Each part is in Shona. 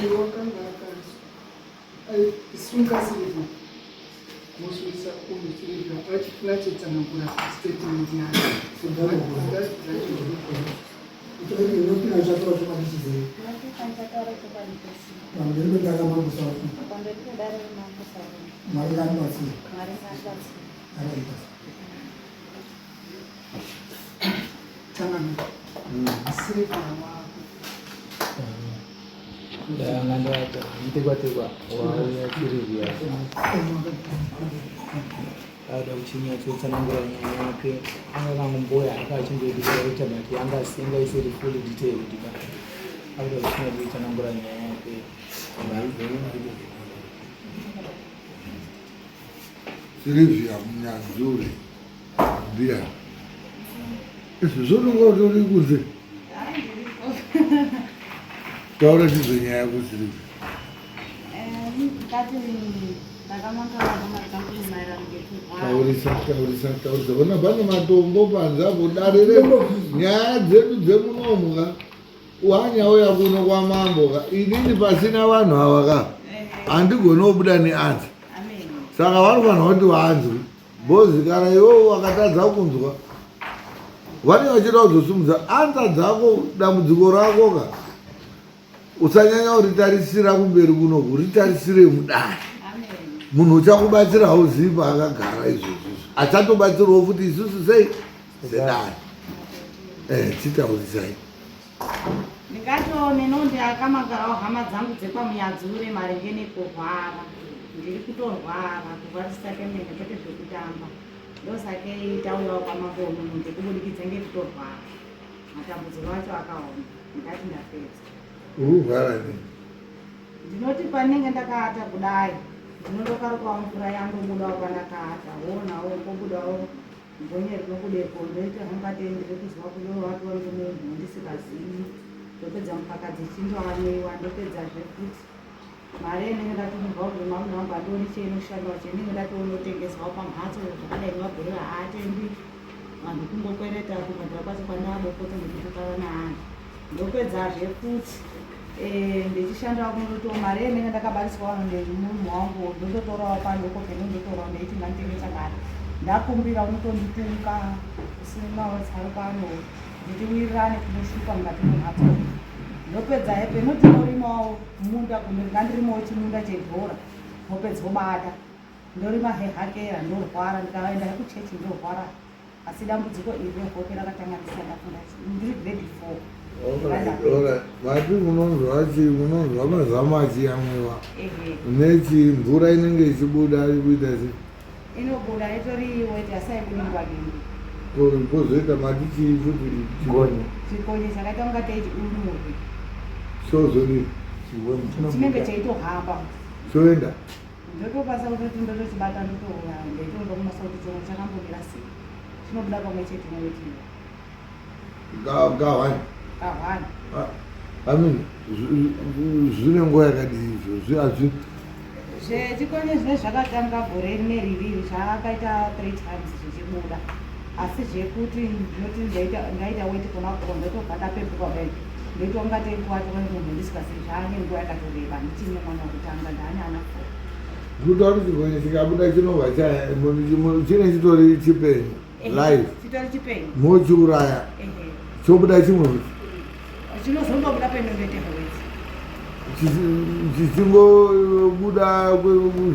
Uyo wakanga akanzwa aisunga Sylvia mosurisa uyu Sylvia achinyatsotsanangura statement yake. Ndanga ndata mutekwatekwa wauya Sirivia ada kuchinyatsotsanangura nyaya yake anga kangomboya aka achingoiita but yanga yanga isiri fully detailed ba akuda kuchinyatsotsanangura nyaya yake. Sirivia Munyanzuri ndiya izvi zvononga utori kunze taura chizve nyaya yako Sirivia. Taurisa, taurisa, taurisa. Vona pane matombo panze apo dare redu nyaya dzedu dzemunomu ka wanyauya kuno kwamambo ka inini pasina vanhu ava ka handigoni kubuda neanza saka vanofanira kuti vanzwe bhozi kana iwewo wakatadza kunzwa vanenge vachida kuzosumudza anza dzako dambudziko rako ka usanyanya kuritarisira kumberi kunoku ritarisire mudare munhu uchakubatsira hauzivi paakagara izvozvo achatobatsirwawo futi isusu sei sedare eh, chitaurisai Ndingatoo nenondi akamangarawo hama dzangu dzekwaMuyadzure maringe nekurwara. Ndiri kutorwara, kurwarisa kemene kwete zvekutamba. Ndosakei tauyawo kwamambo unono ndekubudikidza ngekutorwara. Matambudziko acho akaoma. Ndingati ndapedza. Uri kurwara nei? Ndinoti pandinenge ndakaata kudai, ndinondokarukawo mvura yandobudawo pandakaata, woonawo pobudawo Gonye rinobudepo ndoita ungatei ndiri kuzwa kudovatwa ngemunhu wandisikazivi ndopedza mukaka dzichindoamwiwa ndopedzazve futi mari inenge ndatumirwa kuti mwamuna wangu andioni cheinoshandawo chendinenge ndatonotengesawo pamhatso zvakadai nemabhurira haatengwi vanhu kungokwereta kubhadhara kwacho kwandabopotsa nekutukana naanhu ndopedzazve futi eh, ndichishandawo kunototiwo mari inenge ndakabariswawo nemurume wangu ndototorawo padoko penondotorawo ndeiti nganditenge chakati ndakumbira unotonditunga usina tsarukano nditiwirirane tinoshupa mukati memhatso ndopedza he penoti ndorimawo munda ngandirimawo chimunda chedhora hope dzobata ndorima hehakera ndorwara ndikaenda hekuchechi ndorwara Asi dambudziko iri rehope rakatanga ndisati ndafunda ndiri grade 4. Vati munonzwa chii munonzwa mazamu achiyamwiwa nechi mvura inenge ichibuda iri kuita sei? Inobuda itori weti asi haibudi nguva nenguva. Kozoita mati chii futi? Chikonye. Chikonye chakaita ungatei chiurumurwi. Chozodii? Chinenge cheitohamba. Choenda? Ndotokwanisa kutoti ndotochibata ndotoona ndaitonzwa kumasa kuti chomwe chakambomira sei chinobuda pamwe chete neweti Kahwani. Kahwani. I mean, zvine nguva yakadii izvo hazvi zvechikonye zvine zvakatanga gore rine riviri zvakaita three times zvichibuda asi zvekuti ndinoti ndaita weti kona koko ndotobva ndapepuka kudai ndoitwa ungatei kuvatwa nemunhu ndisingazivi zvaane nguva yakatoreba ndichine mwana wekutanga ndaane ana four. Kuita kuti chigonye chikabuda chinobva chine chitori chipenyu live chitori chipenyu mochiuraya chobuda chimwe futi chinozondobuda penondoita hewedzi chichingobuda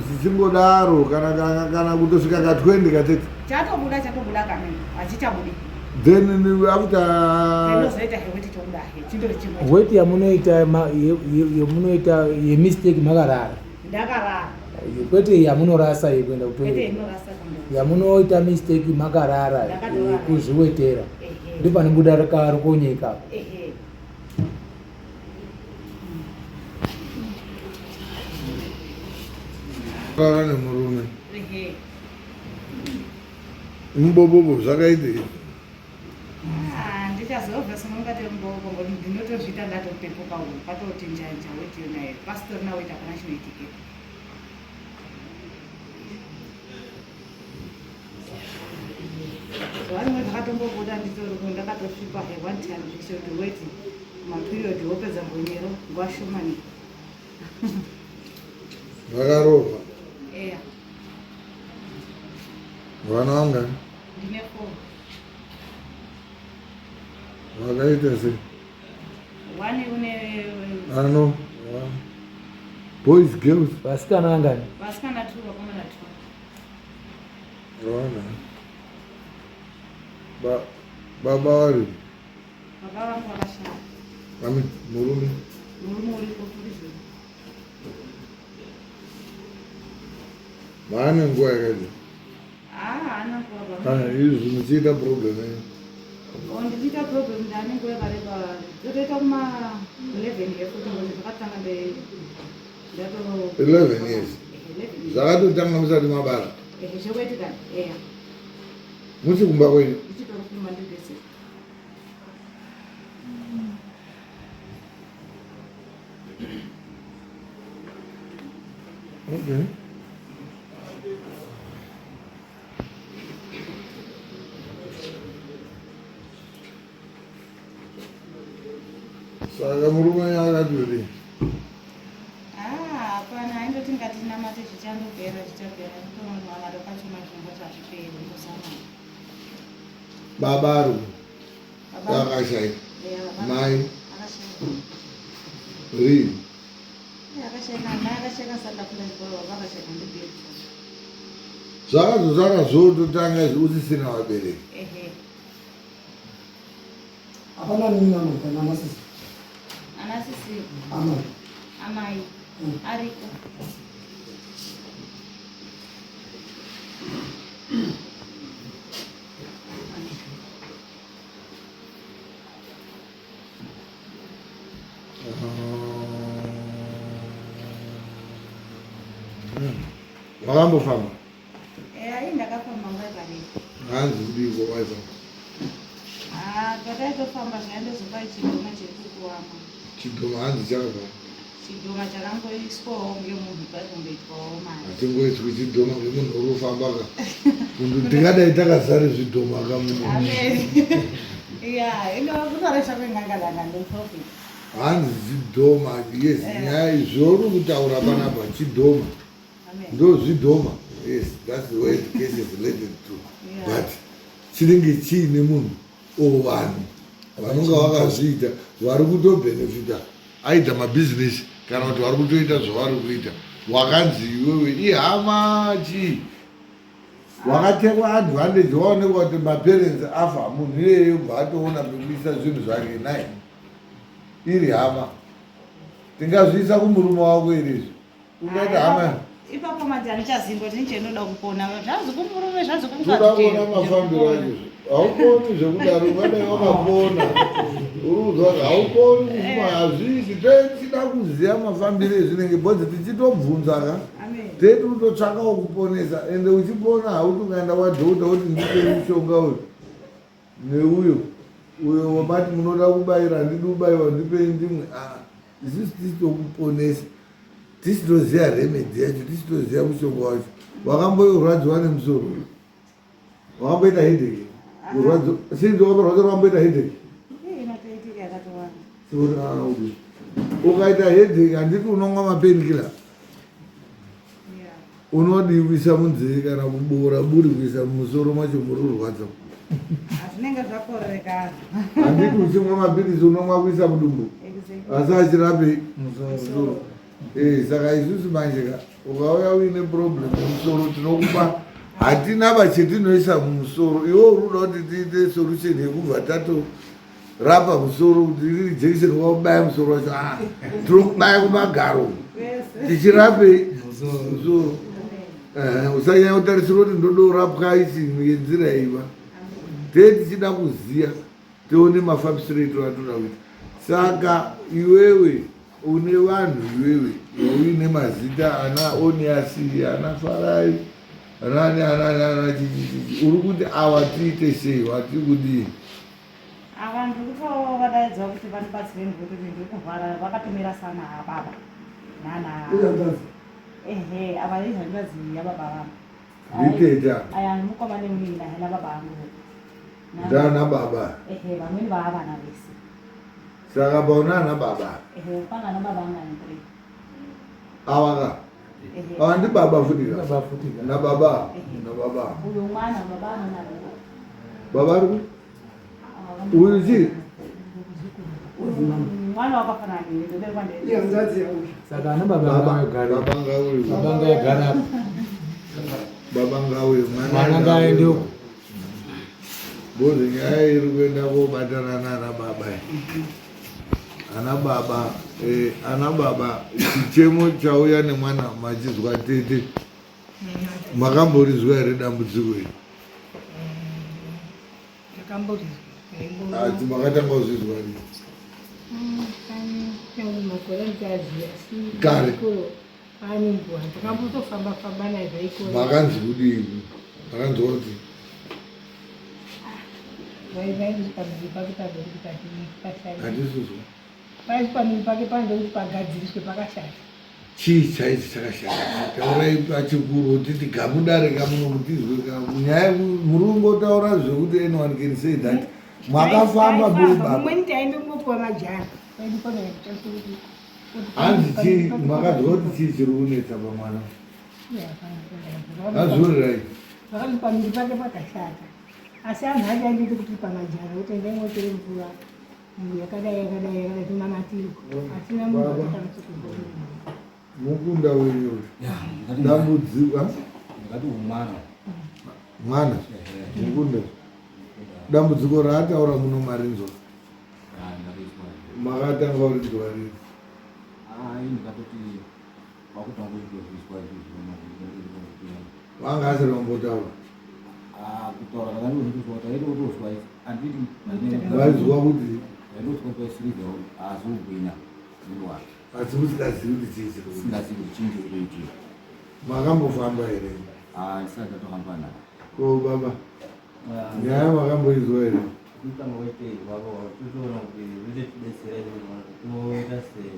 chichingodaro kana kana kana kutosvika ka 20 ka 30 chatobuda chatobuda kamene hachichabudi then after penozoita heweti chobuda he chindori chimwe weti yamunoita yamunoita yemistake makarara ndakarara kwete yamunorasa yekuenda kwete kutoilet inorasa kundo yamunoita mistake makarara Ndakatorara. kuzviwetera ehe ndopanobuda rikonyeka ehe rara nemurume ehe mubobobo zvakaitei Ah, ndichazobva sinongati mboko ngoti ndinotozviita ndatopepuka uyu patoti njanja weti yona iyo pasitorina weti hapana chinoitikira zuva rimwe ndakatombobuda nditoriko ndakatosvipa he one time ndichitoti weti Maperiod wopedza mbonyero nguva shomani. Vakarova. Eya. Vana vangani? Ndine four. Vakaita sei? One une Ano. One. Boys, girls. Vasikana vangani? Vasikana two, vakomana two. Vana. Ba baba vari. Baba vangu vakashaya. Ami murume. Murume uripo prison. Maane nguva yakadii? Ah, haana nguva baba. Ah, izvi muchiita problem yenyu. Oh, ndichiita problem ndane nguva yakareba. Totoita kuma 11 years kuti ngozi zvakatanga nde ndato 11 years. Eh, 11 years. Zvakatotanga musati mabara. Eh, zvokuitika. Eya. Musi kumba kwenyu. Ndichitori kumba ndibese. Okay. Saka murume akati kudii? Ah, hapana, aindoti ngatinamate zvichandopera zvichapera. Ndotomamara pacho mazvimbo zvazviperi ndozama. Baba ari akashaika. Mai rii zvakazosara zvototanga izvi usisina vabereki. Hapana nini anoita nana sisi. Ana sisi. Amai. Amai. Ariko. Wakambofamba? Eh, ai ndakafamba nguva yakareba. Hanzi kudii waifamba? Ah, pataitofamba zvaindozopa chidhoma chiri kukuwama. Chidhoma hanzi chakabva? Chidhoma chakangoiswawo ngemunhu paikumboitwawo mari. Hatingoiswi chidhoma ngemunhu uri kufamba ka. Kundu tingadai takazare zvidhoma ka muno. Amen. Yeah, ino kutoresha kwenganga danga ndoprofit. Hanzi chidhoma, yes, nyaya zvauri kutaura panapa chidhoma. Amen. Ndozvidhoma. Yes, that's the way the case is related to. Yeah. But chinenge chiine munhu o vanhu vanonga vakazviita vari kutobhenefita aita mabhizinesi kana kuti vari kutoita zvavari kuita wakanzi iwewe ihama chii wakatekwa advantage waonekwa kuti maparents afa munhu iyeye ubva atoona pekuisa zvinhu zvake nai iri hama tingazviisa kumurume wako here izvi ungaita hama Ipapo manje handichazivi kuti ndichenoda kupona zvazi kumurume zvazi toda kuona mafambiro acho hauponi zvekudaro ungadai wakapona uri kuzwa hauponi kufuma hazviiti tichida kuziva mafambiro ezvinenge bhodzi tichitobvunza ka tei tiri kutotsvakawo kuponesa ende uchipona hauti ukaenda kwadhokota woti ndipe mushonga uyu neuyo uyo wamati munoda kubayira handidi kubayiwa ndipei ndimwe ah, isusu tichitokuponesa tichitoziva remedy yacho tichitoziva mushonga wacho wakamboirwadziwa nemusoro wakamboita headache kurwadziwa sinzi wakamborwadziwa wakamboita headache Inotoitika yakatowanda. Ukaita headache handiti unomwa mapainkiller Yeah. unodii kuisa munzeve kana kuboora buri kuisa mumusoro macho muri kurwadza Hazvinenge zvakorereka. handiti uchimwa mapirisi unomwa kuisa mudumbu Exactly. asi achirapi Musoro. Eh, saka isusu manje ka ukauya uine problem yemusoro tinokupa hatina bachetinoisa mumusoro iwe uri kuda kuti tiite solution yekubva tatorapa musoro kuti riri jekiseni kwakubaya musoro wacho ah, tinokubaya kumagaro Yes. tichirape Musoro. musoro Eh, usanyanya kutarisira kuti ndodorapwa ichi ngenzira iva tee tichida kuziya tione mafambisiro edu atoda kuita saka iwewe une vanhu iwewe uine mazita ana oniasi ana farai anani anani ana chichichichi uri kuti awa tiite sei watiri kudii Ava ndiri kutovadaidza kuti vandibatsire ndikuti ndiri kurwara vakatomira sana baba nana Ihanzvadzi. ehe ava ihanzvadzi yababa vangu nditeta aya mukoma nemunina hena baba vangu ndana baba ehe vamweni vaa vana vese. Saka pauna ana baba. Ehe, panga ana baba anga ane 3. Ava ka. Ava ndi baba futi ka. Baba futi ka. Na baba. Na baba. Uyo mwana baba anona. Baba ari ku? Uyu chii? Mwana wakafanana neni, ndoberekwa ndega. Ihanzvadzi yauyu. Saka ana baba Baba ngavagare. baba ngauyu. Baba ngavagare apa. Baba ngauyu mwana. Mwana ngaaende uko. Bhozi nyaya iri kuenda kobatana nana baba iyi. Ana baba eh, ana baba chichemo chauya nemwana machizwa tete. Makamborizwa here dambudziko iri? Ndakamborizwa. Ati makatanga kuzvizwa rini? Makore ndichaziva asi Kare. Pane nguva ndakambotofamba famba naye zvaikona. Makanzi kudii? Makanzwa kuti Vainzi pamuviri pake panoda kuti pashate. Handisizwa. Paisi pamuviri pake panoda kuti pagadziriswe pakashata. Chii chaichi chakashata? Taurai pachikuru titi gamudarika muno mutizwe nyaya muri kungotaura zvekuti anyone can say that makafamba muri baba. Mumweni taindomupuwa majana. Hanzi chii makazwa kuti chii chiri kunetsa pamwana? Azvurirai. Vakanzi pamuviri pake pakashata. Asi anhu acho ainditi kuti pamajana kuti endai mwotere mvura yakadai yakadai yakadai tinamatirwa. Hatina munhu akakwanisa kumboti. Mukunda wenyu uyu. Dambudziko. Ndakati mwana. Mwana. Mukunda. Dambudziko raataura muno marinzwa. Makatanga kurinzwa rini? Ai ndakatoti wakutanga kuizwa izvozvo. Vanga asiri vambotaura. Ah, kutaura ndakandozwa kuti aitotozwa anditi vaizwa kuti ndaitozwa kuti aisiriga azogwinya mwiri wake. Asi musingazivi kuti chii chiri kuitika. Singazivi kuti chii chiri kuitika. Makambofamba here? Ah, ndisati ndatohamba naye. Ko baba, nyaya makamboizwa here? Kutanga waite wavo totoona kuti zvichatibetsera toita sei.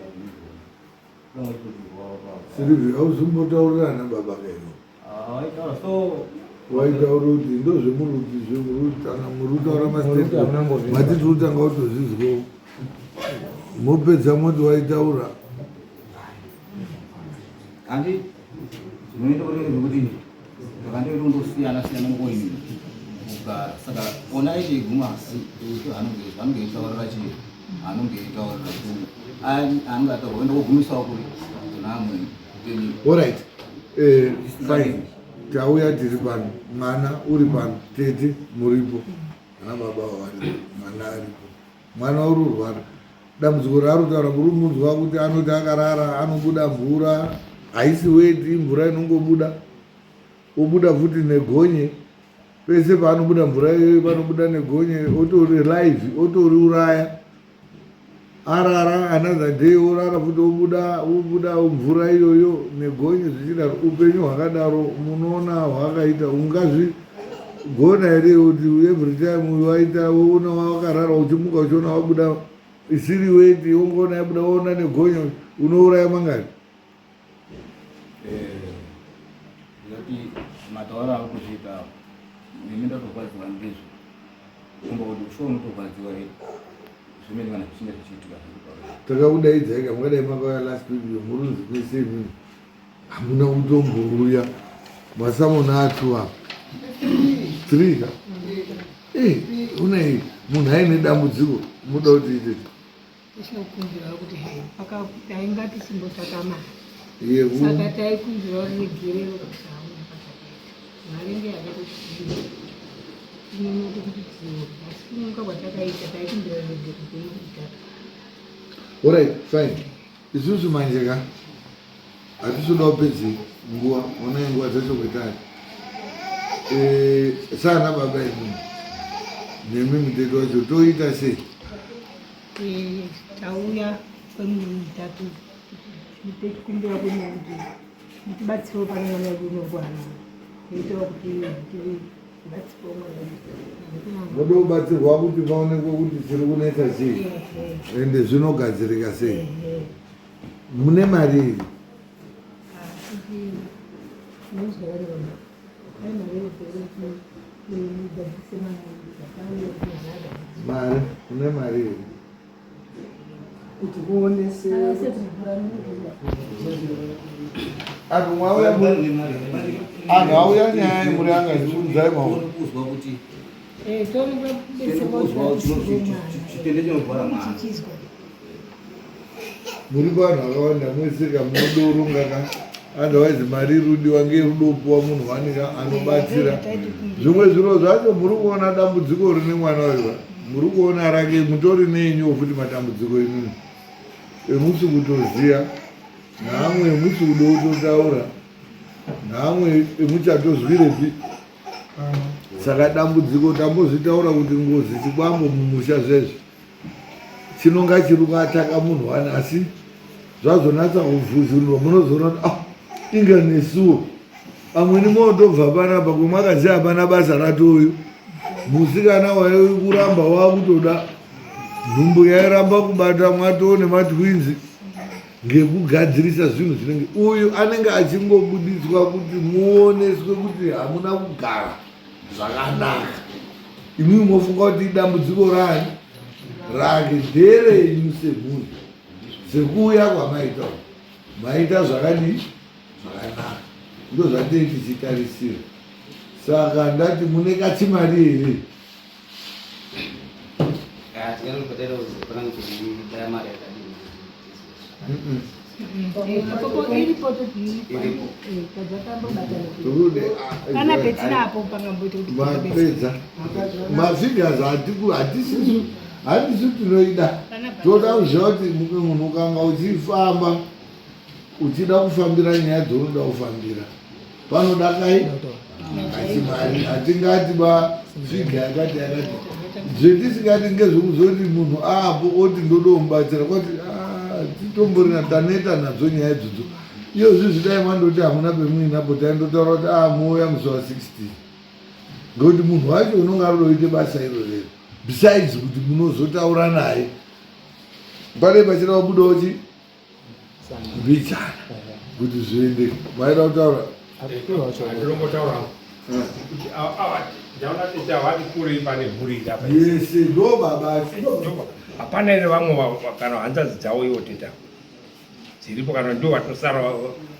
Sylvia, hauzombotaurira baba kaino. Waitaura so Waitaura kuti ndozvemuri kuti zvemuri kutanga muri kutaura Muri hamuna kumbozvinzwa. matiti kutanga kutozvizwa mopedza moti waitaura. Handi zvinoita kuti zvekuti zvakandosiyana siyana nguva kugara saka ona ichiguma anonge eitaurira chii anonge eitaurira anonge ataura oenda kogumisawo kuri kuna amweni. Alright, fine. Tauya tiri pano, mwana uri pano, tete muripo, ana baba varipo, mwana aripo, mwana uri kurwara. Dambudziko raari kutaura muri kumunzwa kuti anoti akarara anobuda mvura, haisi weti, mvura inongobuda, obuda futi negonye. Pese paanobuda mvura iyoyo panobuda negonye, otori live, otoriuraya. Arara another day orara futi obuda obuda mvura iyoyo negonye zvichidaro. Upenyu hwakadaro munoona hwakaita ungazvigona here kuti every time waita woona wakarara uchimuka uchiona wabuda isiri weti wongoona yabuda woona negonye unouraya mangani? Ndinoti mataura ari kuzviita nemi ndatorwadziwa ndizvo kumba kuti usho unotorwadziwa here zvimene kana zvichinge zvichiitika. Takakudaidzai makadai makauya last week murunzi kwese imimi hamuna kutombouya masamona atu apa three ka unei munhu aine dambudziko muda kuti ite Tichinokumbirawo kuti hai tainga tichimbotsvaka mari. Yeku Saka taikumbirawo ruregerero kuti hauna patakaita. Mari ndeyakatosvika. Tinonoka kuti tione. Asi kunonoka kwatakaita taikumbira ruregerero kuita. Alright, fine. Isusu manje ka hatisi kuda kupedze nguva, onai nguva dzacho kuitani. Sana baba imimi nemi mutete wacho toita sei? Tauya kwemwedzi mitatu tichikumbira kwemwe kuti mutibatsirewo pane mwana wedu unorwara. Toitawo kuti tibatsirewo mwana wedu. Munoda kubatsirwa kuti paonekwe kuti chiri kunetsa chii ende zvinogadzirika sei. Mune mari iri? Mari, mune mari iri? Kuti kuonese Anhu mwauya anhu auya nyaya yemuri anga zviunzai maoko. Kuzwa kuti chitende chinorwara mwana. Muri vanhu vakawanda mwese kamunodoronga ka otherwise mari irudiwa ngeirudopuwa munhu wanika anobatsira zvimwe zviro zvacho muri kuona dambudziko rine mwana uyu muri kuona rake mutori nenyuwo futi matambudziko inini emusi kutoziya naamwe emusi kudo kutotaura naamwe emuchatozwirepi saka dambudziko tambozvitaura kuti ngozi chikwambo mumusha zvezvi chinonga chiri kuataka munhu wani asi zvazonatsa kuvhuzunurwa munozoona kuti ah, inga nesuwo amweni motobva panapa kwemwakazi hapana basa ratoyo musikana waikuramba wakutoda nhumbu yairamba kubata mwatoo nematwinzi ngekugadzirisa zvinhu zvinenge uyu anenge achingobuditswa kuti muoneswe kuti hamuna kugara zvakanaka imwimwi mofunga kuti idambudziko rani rake nderenyu semhuri sekuuya kwamaita maita zvakadii zvakanaka ndo zvatei tichitarisira saka ndati mune kachimari here mapedza mafigures hatisisu hatisisu tinoida toda kuziva kuti munhu ukanga uchifamba uchida kufambira nyaya dzaunoda kufambira panoda kai achimari hatingati ba figa yakati yakati zvetisingati ngezvekuzoti munhu aapo oti ndodomubatsira kwati ah, titomborina taneta nadzo nyaya idzodzo iyo zvi zvidai mandoti hamuna pemuinapo taindotaura kuti a ah, mouya musi wa 16 ngekuti munhu wacho unonge arodoite basa iro rero besides kuti munozotaura naye pane pachida kubudawo chi mbichana kuti zviende maida kutaura ndinongotaura kuti ndaona tete havati kurei pane mhuri iri apa yese ndo baba hapana here vamwe kana hanzvadzi dzavo ivo tete dziripo kana ndiwo vatosara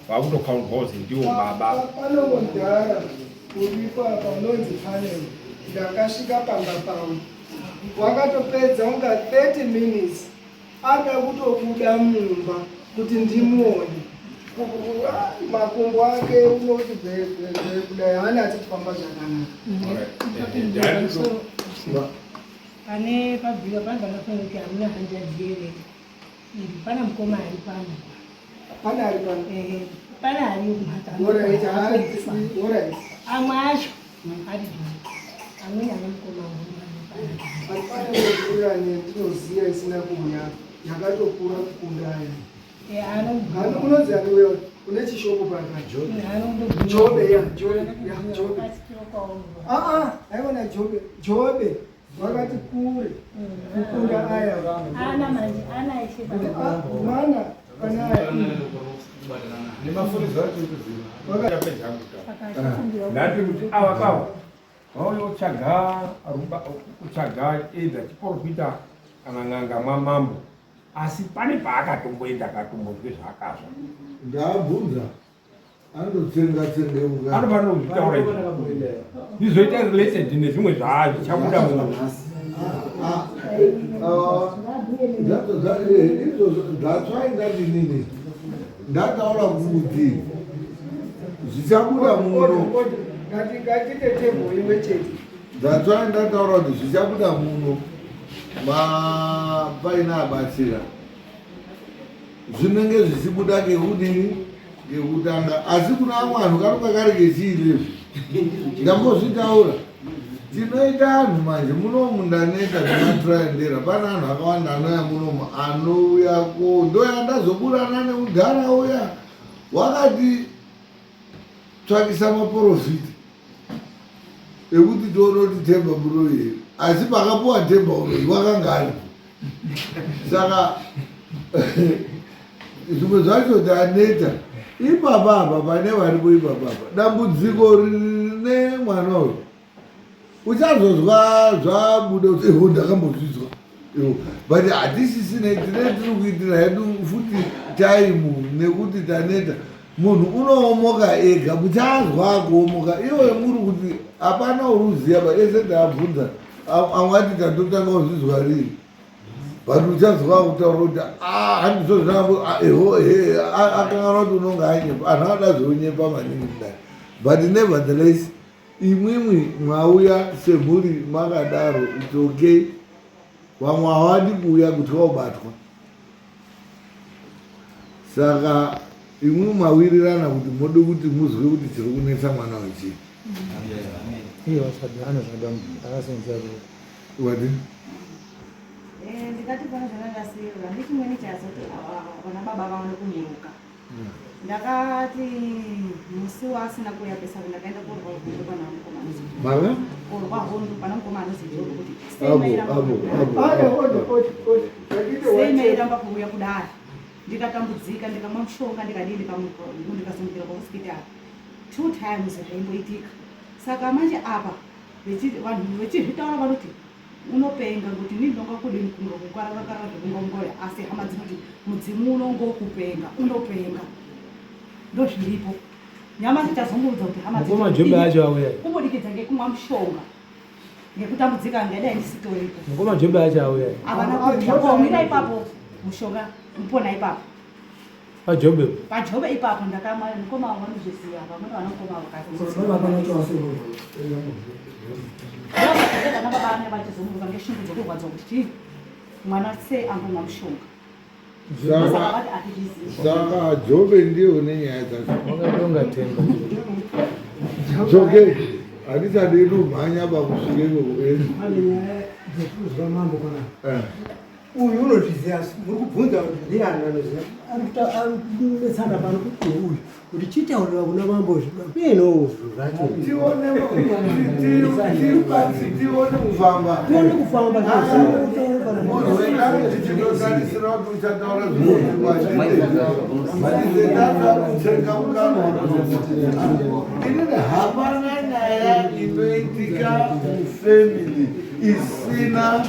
vakutokaundwawo zindiwo baba pano mudhara uripo apa unonzi panel ndakasvika pamba pavo wakatopedza unga 30 minutes Ada kutobuda mumba kuti ndimuone. Makumbo ake unoti bhebhebhe kudai haana ati kufamba zvakanaka. Pane pabvira pane pakafanira kuti hamuna hanzvadzi here iri pana mukoma ari pano. Pane ari pano. Pane ari kumhatso. Amwe acho ari amweni ana mukoma Pane mvura yandinoziva isina kuuya yakatokura kukunda aya. Unonzi ani uya une chishopo paka? Jobe ya Jobe ya Jobe. Ah ah, aiona Jobe Jobe vakati kure kukunda aya. Ana manje ana eshe mana pana aya. Nemafurizo acho kuziva. Ndati kuti awa kawa vauya kutsvaga kutsvaga either chiporofita kana n'anga mwamambo asi pane paakatomboenda akatombonzwe zvaakazva ndabvunza anotsenga tsengeuka anofanira kuzvitaura izvi zvizoita related nezvimwe zvaazvichabuda munhu that's why ndati nini ndataura kuti zvichabuda muno ngatite table imwe chete that's why ndataura kuti zvichabuda muno paina abatsira zvinenge zvichibuda kekudini kekutanga asi kuna amwe anhu kanonga kari kechiilezvi ndambozvitaura tinoita anhu manje munomu ndaneta nematraendera pane anhu akawanda anouya munomu anouya ko ndoyandazoburana nemudhara uya wakati tsvakisa maporofita ekuti tione kuti themba muroyi here asi pakapuwa themba uroyi wakanga aripo saka zvimwe zvacho taneta ipapa apa pane varipo ipapa apa dambudziko rine mwana uyu uchazozwa zvabuda kuti eho ndakambozvizwa But hatisisine tine tiri kuitira hedu futi taimu nekuti taneta. Munhu unoomoka ega muchazwa akuomoka iwe muri kuti hapana uruziya ba ese ndabvunza amwe ati tatotanga kuzvizwa rii but uchazwa kutaura kuti ah, handizvo zvinambo ah, eho he akanganwa kuti unonga anyepa anhu anoda zveunyepa maningi kudai but nevertheless imwimwi mwauya semhuri makadaro its okay vamwe havadi kuuya kutya kubatwa saka imwi mawirirana kuti mode kuti muzwe kuti chiri kunetsa mwana wechii wati eh, ndikati pane zvandakasiyirwa ndechimweni chazoti vana baba vaone kumuruka ndakati musi waasina kuuya pesa ndakaenda korwa hondo pana mukoma anozi mava korwa hondo pana mukoma anozi jobe kuti sei mairamba kuuya kudare ndikatambudzika ndikamwa mushonga ndikadii ndikazomukira kuhospitari two times zvaimboitika saka manje apa vanhu vechizvitaura vanoti Unopenga kuti ini ndinonga kudini kunga kukarara karara zvekunga ungoya asi hama dzinoti mudzimu unongo kupenga unopenga ndozviripo nyamasi tazongoudza kuti hama Mukoma Jobe acho auya. Kubudikidza ngekumwa mushonga ngekutambudzika ngadai ndisitoripo. Mukoma Jobe acho auya. Havana kuuya komira ipapo mushonga mupona ipapo. Pajobe. Pajobe ipapo ndakamwa mukoma wangu vanozviziva vamweni vana mukoma vakazi. Baba vana chose. Vana baba vane vachizomuka ngeshungu dzekurwadzwa kuti chii mwana sei angomwa mushonga. Saka Jobe ndiye une nyaya dzacho. Wakatonga temba. Joke handisadi kumhanya pakusvika ikoko. Pane nyaya dzekuzwa mambo kana. Eh. Uyu unozviziva asi muri kubvunza kuti ndiani anoziva ari kunetsana pano kuti uyu kuti chitaurira kuna mambo zvieno zvacho tione kufamba tione kufamba munhu wedare tichitotarisira kuti uchataura zvinozivatitsenga mukanwa inini hapana nyaya inoitika mufamily isina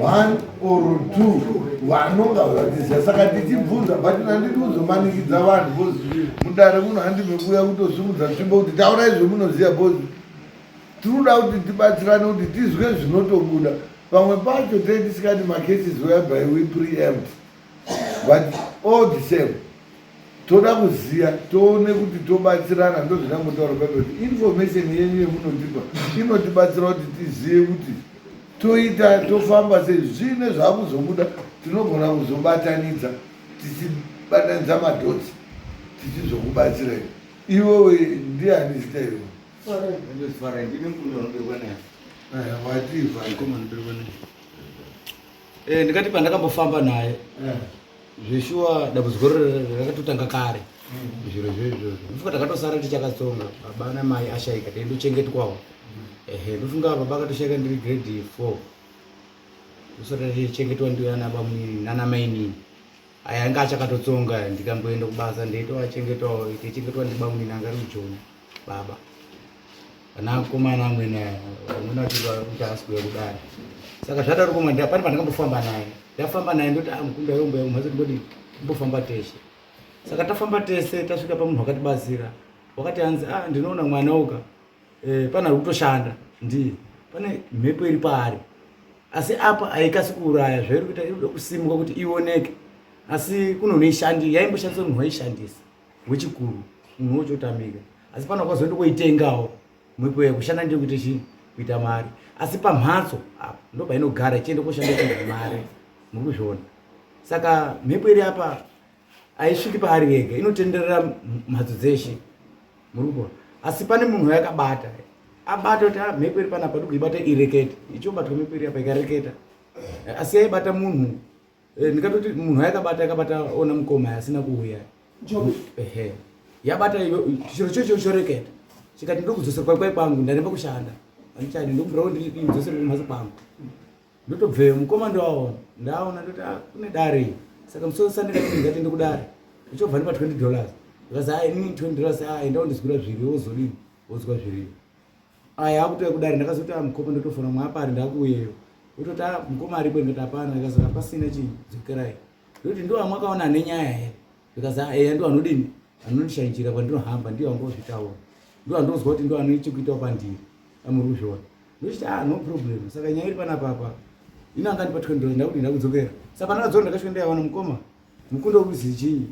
one or two vanonga vachiziva saka tichibvunza but nandidi kuzomanikidza vanhu bcause mudare muno handi mekuuya kutosimudza tsvimbo kuti taurai zvemunoziva bcause tinoda kuti tibatsirane kuti tizwe zvinotobuda pamwe pacho tee tisikati macases whereby we preempt but all the same toda kuziva toone kuti tobatsirana ndozvindangotaura paipa kuti information yenyu yemunotipa inotibatsira kuti tizive kuti toita tofamba sei zviine zvakuzobuda tinogona kuzobatanidza tichibatanidza madhotsi tichizokubatsirai iwewe ndiani zita iwe Eh, ndikati pandakambofamba naye eh. Zveshuwa dambudziko rakatotanga kare mm. zviro zvoizvozvo ndofunga takatosara tichakatsonga baba namai ashaika taindochengetwawo mm. ehe ndofunga baba akatoshaika ndiri grade four ndosara tichengetwa ndiyo ana bamunini nana mainini aya anga achakatotsonga ndikamboenda kubasa ndeitoachengetawo tichengetwa ndibamunini anga ari kujoni baba vanakomana amwene aya vamwene vachirwa kuti haasi kuuya kudare saka zvadaro komwe pane pandakambofamba naye ndafamba naye ndoti ah, mukunda yombo yakumhatso ndoti timbofamba teshe saka tafamba tese tasvika pamunhu wakatibatsira wakati hanzi ah ndinoona mwana uka eh, pane ari kutoshanda ndiye pane mhepo iri paari asi apa haikasi kuuraya zvairi kuita iri kuda kusimuka kuti ioneke asi kune unoishandi yaimboshandisa munhu waishandisa wechikuru munhu wochotamika asi pano kwazoenda koitengawo mwepo yekushanda ndiyo kuita chii kuita mari asi pamhatso apa ndo painogara ichienda koshanda kuita mari muri kuzviona saka mhepo iri apa haisviki paari yega inotenderera mhatso dzeshe muri kuona asi pane munhu yakabata abata kuti ah, mhepo iri panapa ndikuibata irekete ichobatwa mhepo iri apa ikareketa asi yaibata munhu Eh, ndikatoti munhu ayakabata yakabata ona mukoma asina kuuya ehe yabata chiro chocho choreketa chikati ndokudzosera kwai kwai kwangu ndaremba kushanda andichadi ndokumbira kuti ndidzosere kumhatso kwangu ndotobveyo mukoma ndoaona ndaona ndoti ah, kune dare saka musoro sandikati ndikati ndikudare ndichobva ndipa 20 dollars ndikazi ah ini 20 dollars ah enda undizwira zviriyo wozodini wozwa zviriyo aya akutouya kudare ndakazoti ah mukoma ndotofona mwaapari ndakuuyeyo Wototi ah mukoma aripo ndikati hapana ndikati saka pasina chii dzokerai. Ndoti ndiwo amwakaona ane nyaya here? Ndikazi ah eya ndiwo anodini anondishanjira kwandinohamba ndiwo angozvitaura. Ndiwo andozwa kuti ndiwo ane chekuitawo pandiri. Amuri kuzviona. Ndochiti ah no problem. Saka nyaya iri panapa apa. Ini anga ndipa 20 dollars ndakuti ndakudzokera. Saka pandakadzokera ndakasvika ndaiwana mukoma. Mukunda uri chinyi?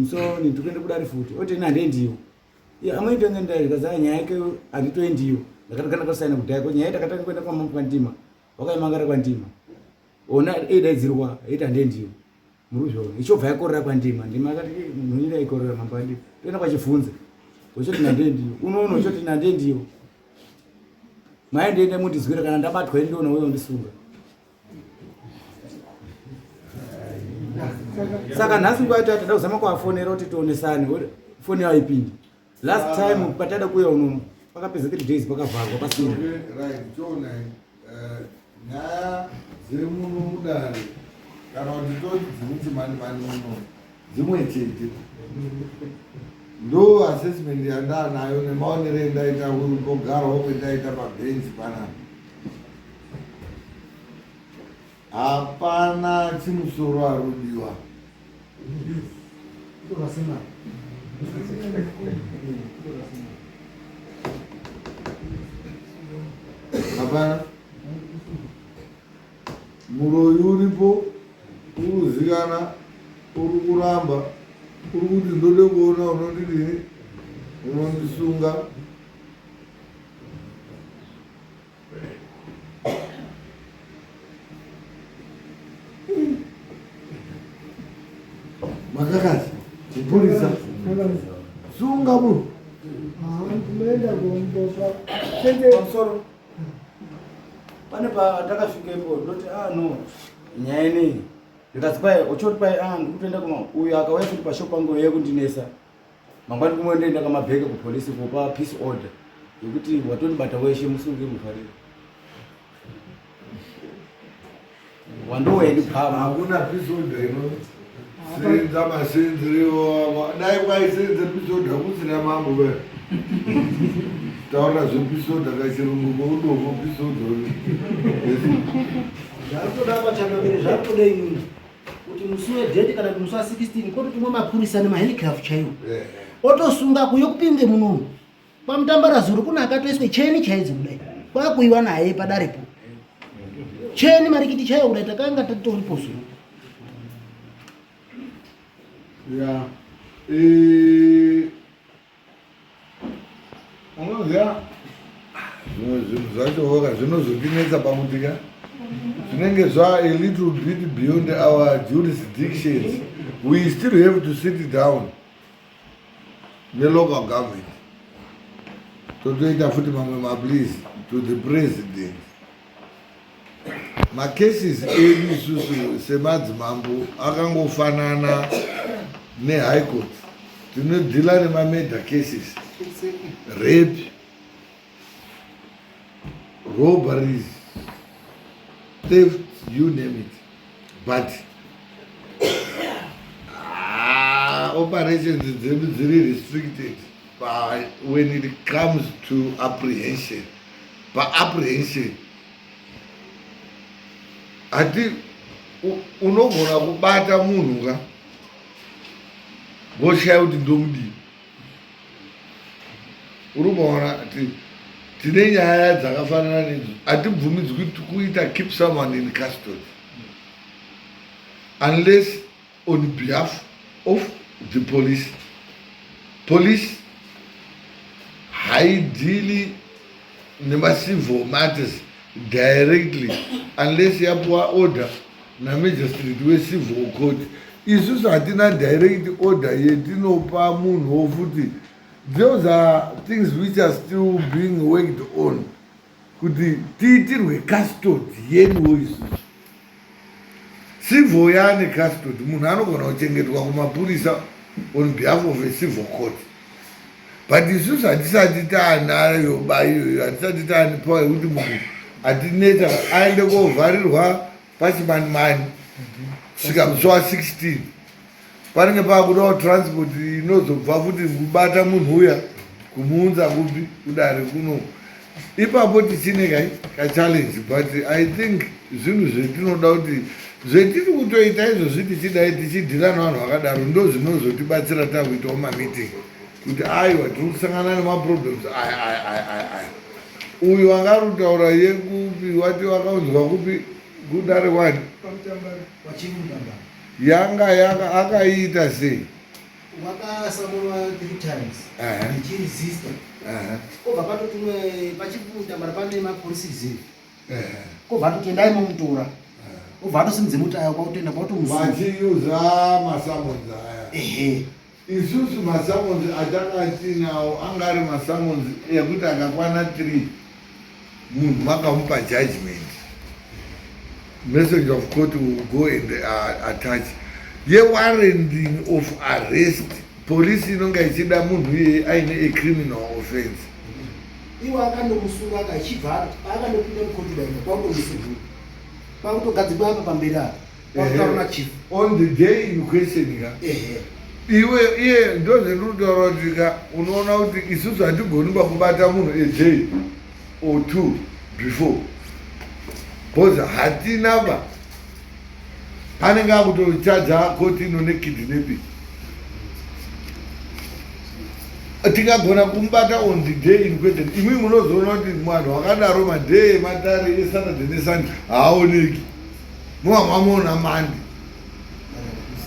So ndikuenda kudare futi. Oti ini handiendiwo. Yeah, amwe tonge ndai kaza nyaya yake handitoendiyo ndakatanga kusaina kudhaya ko nyaya takatanga kuenda kwamambo kwandima wakaimangara kwandima ona eidaidzirwa eiti handiendiyo muri kuzviona ichobva yakorera kwandima ndima akati nhonyira ikorera mambo andima toenda kwachivhunza uchoti nandiendiyo unoona uchoti nandiendiyo mai ndiende mundizwira kana ndabatwa indiona uye undisunga saka nhasi nguva yacho tada kuzama kuvafonera kuti tionesane foni yayo ipinde last time patada kuuya unono pakapedza 3 days pakavharwa pasina eh, nyaya dzemuno mudare kana kuti toti dzemuchimanimani muno dzimwe chete ndo assessment yandaanayo nemaonero endaita kumbogarawo kwendaita pabhenji panapa hapana chimusoro arudiwa hapana Muroyi uripo urikuzikana uri kuramba uri kuti ndode kuona unondidini unondisunga makakasi mupurisa sunga munhu pamusoro pane patakasvikepo ndoti ah no nyaya inei ndikazi kwai uchoti kwai ah ndikutoenda kuma uyo akauya futi pashop pangu yeye kundinesa mangwani kumwe ndoenda kamabheke kupolisi kupa peace order yekuti watondibata weshe musunge muvharire wandoweni pama hakuna peace order ino senza masenzere dai kwaisenza peace order kusina mambo ve taura zvepeace order kachirungu koudofo peace order zvarikutoda pachangamire zvarikutoda imwini kuti musi wedheti kana kuti musi wa 16 kototumwa mapurisa nemahelicraft chaiwo eh. otosunga kuyo kupinde munomu Pamutambarazuru kune akatoiswe cheni chaidzo kudai kwakuiwa naye padarepo cheni marikiti chaiyo kudai takanga tatoripo zuro ya eh, unoziva zvimwe zvinhu zvacho voka zvinozondinetsa pakuti ka zvinenge zva a little bit beyond our jurisdictions we still have to sit down nelocal government totoita futi mamwe maplease to the president macases edu isusu semadzimambo akangofanana nehigh court tinodhila nemamurder cases rape robberies theft you name it but ah, operations dzedu dziri restricted by when it comes to apprehension paapprehension hati unogona kubata munhu ka voshaya kuti ndomudii uri kuona tine nyaya dzakafanana nedzo hatibvumidzwi kuita keep someone in custody unless on behalf of the police police haidhili nemacivil matters directly unless yapuwa order namagistrate wecivil court isusu hatina direct order yetinopa munhuwo futi those are things which are still being worked on kuti tiitirwe custody yeduwo isusu civil yaane custody munhu anogona kuchengetwa kumapurisa on behalf of a civil court but isusu hatisati taanayo ba iyoyo hatisati taane power yekuti munhu atinetsa aende kovharirwa pachimanimani kusvika musi wa 16 panenge pakudawo transport inozobva futi kubata munhu uya kumuunza kupi kudare kuno Ipapo tichine kai kachallenge but I think zvinhu zvetinoda kuti zvetiri kutoita izvozvi tichidai tichidhila nevanhu vakadaro ndo zvinozotibatsira takuitawo mameeting kuti aiwa tiri kusangana nemaproblems aya aya aya aya aya. Uyu anga ari kutaura yekupi wati wakaunzwa kupi kudare wani yanga yaka akaiita sei? Wakasamunwa three times ndichiresista kobva patotumwe pachibuda mara pane mapolice reserve kobva atoti endai momutora obva atosimudze mota ayo kwakutoenda kwakutomusunga vachiuza masamonzi aya ehe Isusu masummons atanga tinawo anga ari masummons ekuti akakwana 3 munhu makamupa judgment messenger of court will go and attach yewarranting of arrest polisi inonga ichida munhu iyeye aine a criminal offense iwo akandomusunga akachibva akandopinda mukoti daina kwakutomusunga kwakutogadzikwa apa pamberi apa Kwakutaura na chief. On the day in question ka. Ehe. Iwe iye ndozvendinotaura kuti ka unoona kuti isusu hatigoni pakubata munhu a day or two before because hatina ba anenge akutochaja koti ino nekidnapping tikagona kumubata on the day in question imwi munozoona kuti vanhu vakadaro maday ematare esaturday nesunday haaoneki mova mamuona mandi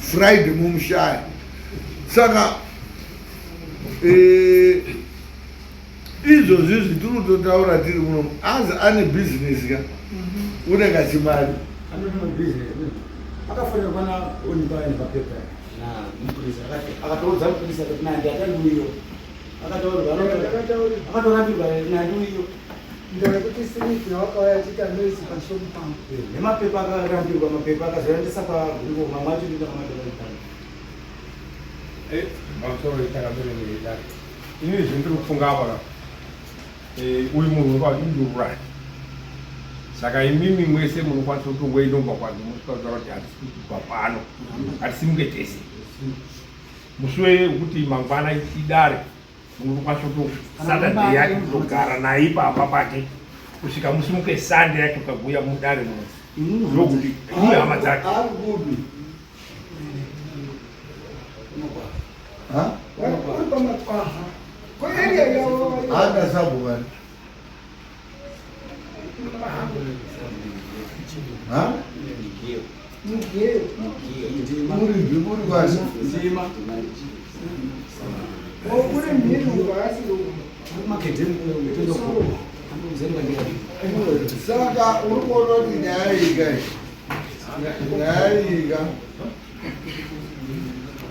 friday mumushaya saka eh, izvozvi izvi tiri kutotaura tiri muno anzi ane bhizinesi ka mhm. une kachimari akafonerwa naonipa nemapepa namupurisa akatoudza mupurisa kuti nandi atandiuyo akatorambirwa nandiuyo Ndayekuti Smith wakauya achiita noise pashopu pangu. Eh, nemapepa akarambirwa mapepa akazoendesa kwaGungo mamwe acho ndoita kwamadhorobha. Eh, pamusoro itakamire neidare. Ini zvendiri kufunga apa ka. Eh, uyu munhu wekwa indururani. Saka imimi mwese munokwanisa kutongoenda kumba kwake mosvika kutaura kuti hatisi kubva pano. Hatisimuke tese. Musi wekuti mangwana idare Munokwanisa kuto Saturday yacho kutogara naye ipapa pake kusvika musimuke Sunday yacho kaguya mudare muno. Ndokuti iye hama dzake. Ari kupi? Ha? Uri pamakwaha. Ko area yavo. Anda sabu vani. Ha? Mugeyo. Muri muri kwani? Ndima. Uri mhiri uko asi uko. Saka uri kuona kuti nyaya iyi kai nyaya iyi ka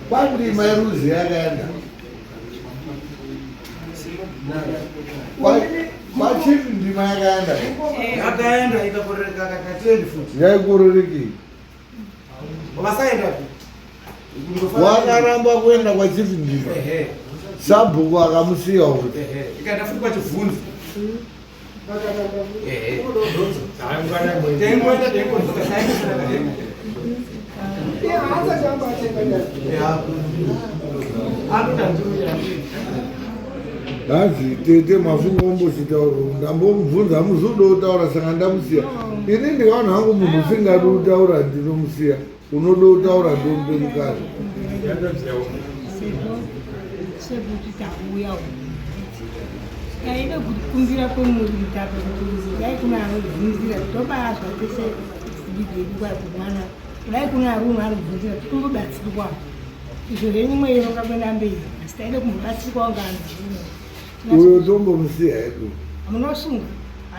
kwandima yeruzi yakaenda kwachief ndima yakaenda Yakaenda ikakorereka kakatiendi futi. yaikorereki Vasaenda wakaramba kuenda kwachief ndima sabhuku akamusiya kuti ikaenda futi kwachivhunzi. Hanzi tete mafunga ombochitaura ndambomubvunza hamuzi kuda kutaura saka ndamusiya ini ndikaona hangu munhu usingadi kutaura ndinomusiya unoda kutaura ndomupe mukana Sekuti tauya taida kukumbira kwemuri mutape kuti dai kuna anobvunzira tobaazwa tese zvidiedu kwakumwana kudai kuna arume anobvunzira tikumbobatsirwa izvo zvenyu mweironga kuenda mberi asi taida kumbobatsirwawo ngaanhu uyo tombomusiya hedu munosunga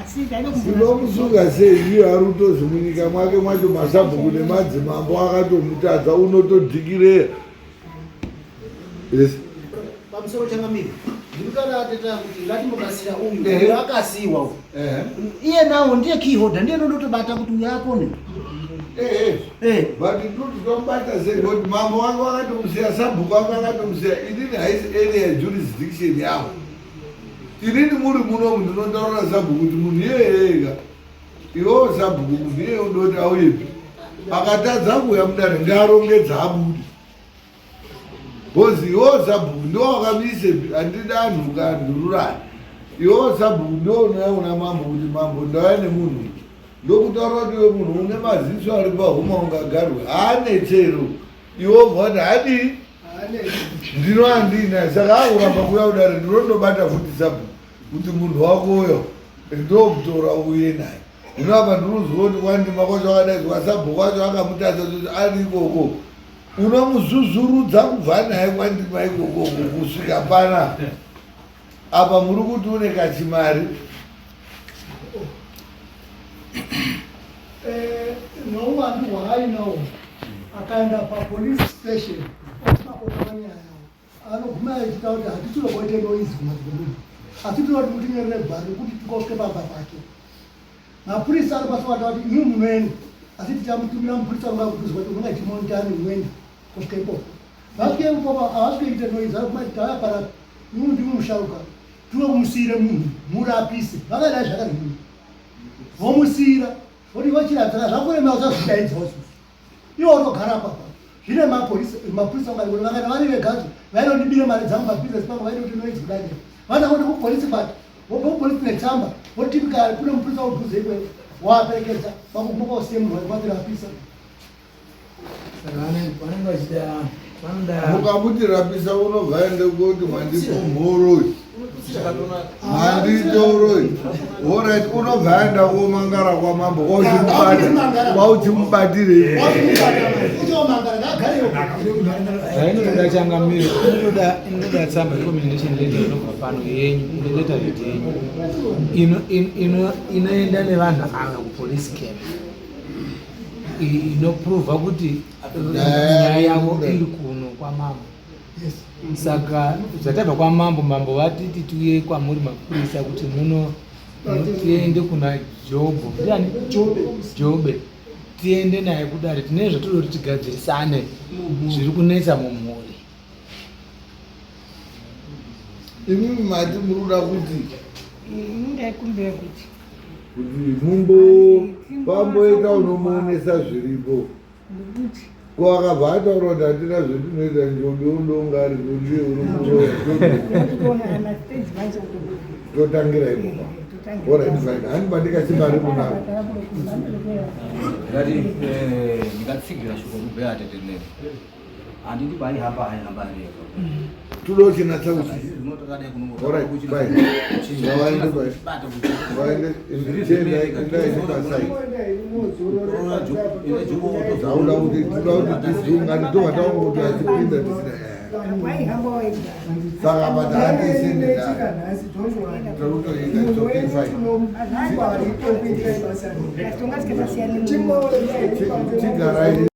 asi taida tinomusunga sei iye ari kutozi munyika mwake mwacho masabhuku nemadzimambo akatomutadza unotodhikireya yes pamusoro changamire ndikutaura ateta kuti ngatimbobatsira uyu uyu akasiiwa uyu iye nawo ndiye keyholder ndiye nondotobata kuti uyu apone but ndoti tomubata sei kuti mambo wangu akatomusiya sabhuku wangu akatomusiya inini haisi area jurisdiction yavo inini muri munomu ndinotaura sabhuku kuti munhu iyeyega iwewo sabhuku munhu iyeye undoti auyepi akatadza kuuya mudare ngaarongedza abude Bhozi iwo sabhuku ndiwo wakamisepi handida anhu kandururani. Iwewo sabhuku ndiwo unouya kuna mambo kuti mambo ndauya nemunhu ndokutaura kuti iwe munhu une maziso ari pahuma ungagarwe haane chero iwe wobva wati hadii ndino handina saka akuramba kuuya kudare ndinondobata futi sabhuku kuti munhu wako uyo ndomutora uye naye hino apa ndinoziva kuti kwandima kwacho akadaidzwa sabhuku wacho akamutadza kuti ari ikoko unomuzvuzvurudza kubva naye kwandima ikoko kusvika pana apa muri kuti une kachimari eh, nouwandu hwaainawo akaenda papolice station osina nyaya anoguma achita kuti hatisi kuita noise kumadzimai asi tinoda kuti mutinyorere gwaro rekuti tikoke pamba pake mapurisa anokwanisa kuata kuti imwi munoenda asi tichamutumira mupurisa unga kutuzwa kuti unonga chimonitani munoenda kusvika ikoko vasvike ikoko havasvike kuita noise anoguma tauya panapa imwi ndimwi musharuka tinoda kumusiira munhu murapise vakadai zvakadini vomusiira voti vochirapisa zvakurema usazvidaidzawo iwo unogara papa zvine mapolisa mapurisa ungari vakaenda vari vegadzo vainondibira mari dzangu pabhizinesi pangu vainoti noidzi kudai vana kuti kupolisi kwati vobva kupolisi netsamba votipika kune mupurisa wodhuze ikweyo waperekedza vakuguma kwausiye munhu wake kwatirapisa vanenge vachida Mukamuti rapisa unobva ende kuti mandipumhuroi manditoroi orit unobva aenda komangara kwamambo kwauchimubata kwauchimubatirei Inoda changamiro, inoda inoda tsamba recommendation letter inobva pano yenyu, ine letter head yenyu. Ino ino inoenda nevanhu ava kupolice camp. Inoprova kuti nyaya yavo iri kuno kwamambo saka zvatabva kwamambo mambo vatiti tiuye kwamuri mapurisa kuti muno tiende kuna jobho ndiani jobe tiende naye kudare tine zvatoda kuti tigadzirisane zviri kunetsa mumhuri Imimi mati muri kuda kuti ndaikumbira kuti kuti mumbo pamboita unomuonesa zviripo ko akabva ataura kuti hatina zvetinoita njobe undonga ari kundiye uri kuroya totangira imopa orit fine hani pandikasimba ari kunaro ndikati ndingatsigira shoko rubhea tete nene handidi baihamba haihamba here tudochinatsa kuti tauda kuti toda kuti tizungane tobva taona kuti achipinda tisina saka but handiisendetakutoita tigarai.